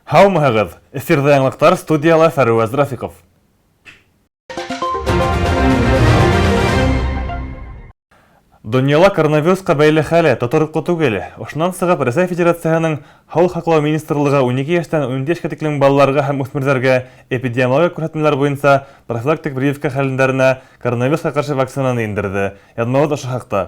Һаумыһығыҙ! Эфирҙа яңылыҡтар, студияла Фәруаз Рафиҡов. Донъяла коронавирусҡа бәйле хәл тотороҡло түгел. Ошонан сығып, Рәсәй Федерацияһының Һаулыҡ һаҡлау министрлығы 12 йәштән 17 йәшкә тиклем балаларға һәм үҫмерҙәргә эпидемиологик күрһәтмәләр буйынса профилактик прививка хәлендәренә коронавирусҡа ҡаршы вакцинаны индерҙе. Яҙмабыҙ ошо хаҡта.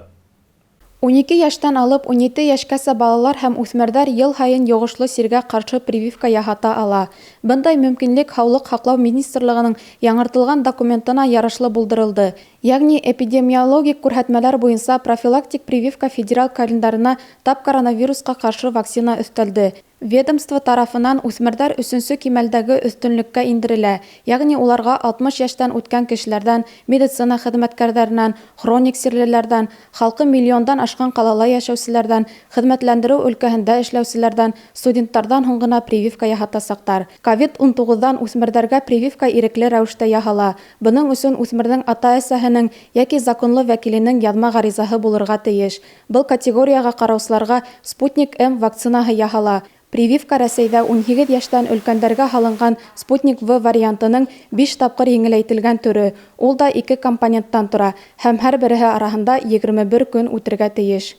12 йәштән алып 17 йәшкәсә балалар һәм үҫмерҙәр йыл һайын йоғошло сиргә ҡаршы прививка яһата ала. Бындай мөмкинлек Һаулыҡ һаҡлау министрлығының яңыртылған документына ярашлы булдырылды. Йәғни эпидемиологик күрһәтмәләр буйынса профилактик прививка федераль календарына тап коронавирусҡа ҡаршы вакцина өҫтәлде. Ведомство тарафынан үҫмерҙәр өсөнсө кимәлдәге өҫтөнлөккә индерелә, йәғни уларға 60 йәштән үткән кешеләрҙән, медицина хеҙмәткәрҙәренән, хроник сирлеләрҙән, халҡы миллиондан ашҡан ҡалала йәшәүселәрҙән, хеҙмәтләндереү өлкәһендә эшләүселәрҙән, студенттарҙан һуң ғына прививка яһатасаҡтар. Ковид-19-дан үҫмерҙәргә прививка ирекле рәүештә яһала. Бының өсөн үҫмерҙең ата-әсәһенең йәки законлы вәкиленең яҙма ғаризаһы булырға тейеш. Был категорияға ҡараусыларға Спутник-М вакцинаһы яһала. Прививка Рәсәйҙә 18 йәштән өлкәндәргә һалынған Спутник-В вариантының 5 тапҡыр еңеләйтелгән төрө. Ул да 2 компоненттан тора һәм һәр береһе араһында 21 көн үтергә тейеш.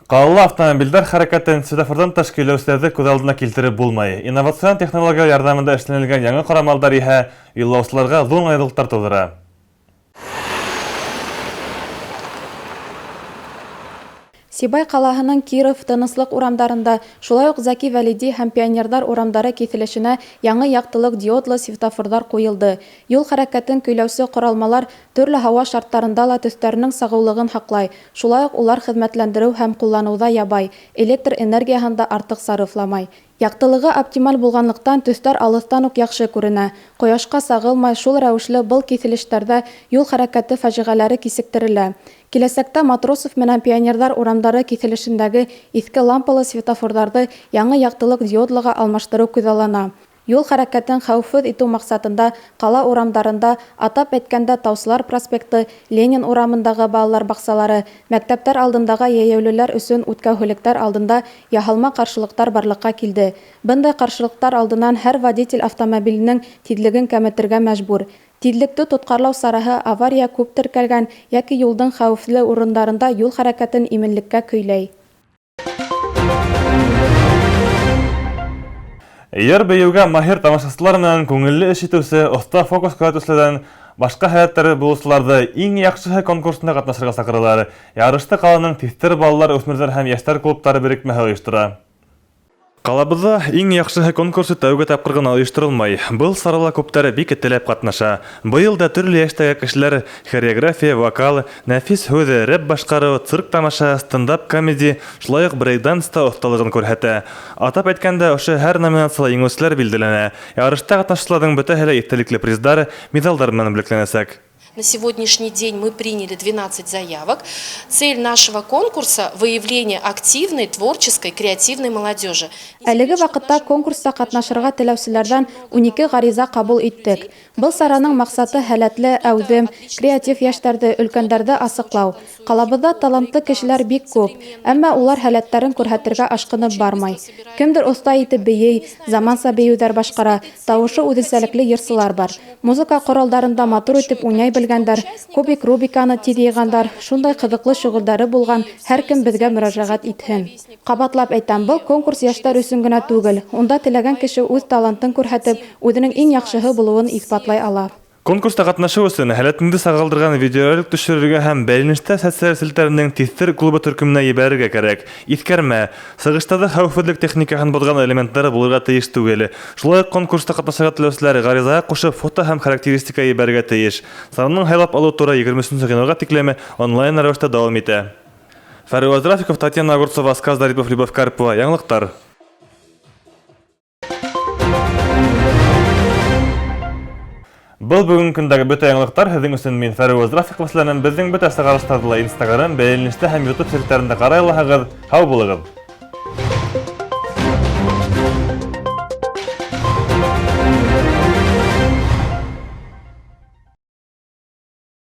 Ҡалала автомобилдәр хәрәкәтен светофорҙан тыш көйләүселәрҙе күҙ алдына килтереп булмай. Инновацион технология ярҙамында эшләнелгән яңы ҡорамалдар иһә юлаусыларға ҙур уңайлыҡтар тыуҙыра. Сибай ҡалаһының Киров, Тыныслыҡ урамдарында, шулай уҡ Зәки Вәлиди һәм Пионерҙар урамдары киҫелешенә яңы яҡтылыҡ диодлы светофорҙар ҡуйылды. Юл хәрәкәтен көйләүсе ҡоралмалар төрлө һауа шарттарында ла төҫтәренең сағыулығын һаҡлай. Шулай уҡ улар хеҙмәтләндереү һәм ҡулланыуҙа ябай, электр энергияһын да артыҡ сарыфламай. Яҡтылығы оптималь булғанлыҡтан төҫтәр алыҫтан уҡ яҡшы күренә. Ҡояшҡа сағылмай, шул рәүешле был киҫелештәрҙә юл хәрәкәте фажиғәләре кисектерелә. Киләсәктә Матросов менән Пионерҙар урамдары киҫелешендәге иҫке лампалы светофорҙарҙы яңы яҡтылыҡ диодлыға алмаштырыу күҙаллана. Юл хәрәкәтен хәүефһеҙ итеү маҡсатында ҡала урамдарында, атап әйткәндә, Таусылар проспекты, Ленин урамындағы балалар баҡсалары, мәктәптәр алдындағы йәйәүлеләр өсөн үткәүһелектәр алдында яһалма ҡаршылыҡтар барлыҡҡа килде. Бындай ҡаршылыҡтар алдынан һәр водитель автомобиленең тиҙлеген кәметергә мәжбүр. Тиҙлекте тотҡарлау сараһы авария күп теркәлгән йәки юлдың хәүефле урындарында юл хәрәкәтен именлеккә көйләй. Йыр бейеүгә маһир тамашасылар менән күңелле эш итеүсе оҫта фокус күрһәтеүселәрҙән башҡа һәләттәре булыусыларҙы иң яҡшыһы конкурсында ҡатнашырға саҡыралар. Ярышты ҡаланың Тиҫтер балалар, үҫмерҙәр һәм йәштәр клубтары берекмәһе ойоштора. Ҡалабыҙҙа иң яҡшыһы конкурсы тәүге тапҡыр ғына ойошторолмай. Был сарала күптәр бик теләп ҡатнаша. Быйыл да төрлө йәштәге кешеләр хореография, вокал, нәфис һүҙ, рэп башҡарыу, цирк тамаша, стендап комеди, шулай уҡ брейк-данста оҫталығын күрһәтә. Атап әйткәндә, ошо һәр номинацияла еңеүселәр билдәләнә. Ярышта ҡатнашыусыларҙың бөтәһе лә иҫтәлекле приздар, миҙалдар менән бүләкләнәсәк. На сегодняшний день мы приняли 12 заявок. Цель нашего конкурса – выявление активной, творческой, креативной молодежи. Әлеге ваҡытта конкурста ҡатнашырға теләүселәрҙән 12 ғариза ҡабул иттек. Был сараның маҡсаты һәләтле, әүҙем, креатив йәштәрҙе, өлкәндәрҙе асыҡлау. Ҡалабыҙҙа талантлы кешеләр бик күп, әммә улар һәләттәрен күрһәтергә ашҡынып бармай. Кемдер оҫта итеп бейей, заманса бейеүҙәр башҡара, тауышы үҙенсәлекле йырсылар бар. Музыка ҡоралдарында матур итеп уйнай белгәндәр, кубик Рубиканы тиҙ йыйғандар, шундай ҡыҙыҡлы шөғөлдәре булған һәр кем беҙгә мөрәжәғәт итһен. Ҡабатлап әйтәм, был конкурс йәштәр өсөн генә түгел. Унда теләгән кеше үҙ талантын күрһәтеп, үҙенең иң яҡшыһы булыуын иҫбатлай ала. Конкурста ҡатнашыу өсөн һәләтеңде сағылдырған видеоролик төшөрөргә һәм бәйләнештә социаль селтәренең Тиҫтер клубы төркөмөнә ебәрергә кәрәк. Иҫкәрмә, сығыштарҙа хәүефһеҙлек техникаһын боҙған элементтар булырға тейеш түгел. Шулай уҡ конкурста ҡатнашырға теләүселәр ғаризаға ҡушып фото һәм характеристика ебәрергә тейеш. Сараның һайлап алыу туры 23 ғинуарға тиклем онлайн рәүештә дауам итә. Фәруаз Рафиков, Татьяна Огурцова, Асказ Дарипов, Любовь Карпова. Яңылыҡтар. Был бөгөнгө көндәге бөтә яңылыҡтар. Һеҙҙең өсөн мин Фәруаз Рафиков эшләнем. Беҙҙең бөтә сығарыштарҙы ла Instagram, бәйләнештә һәм YouTube селтәрендә ҡарай алаһығыҙ. Һау булығыҙ!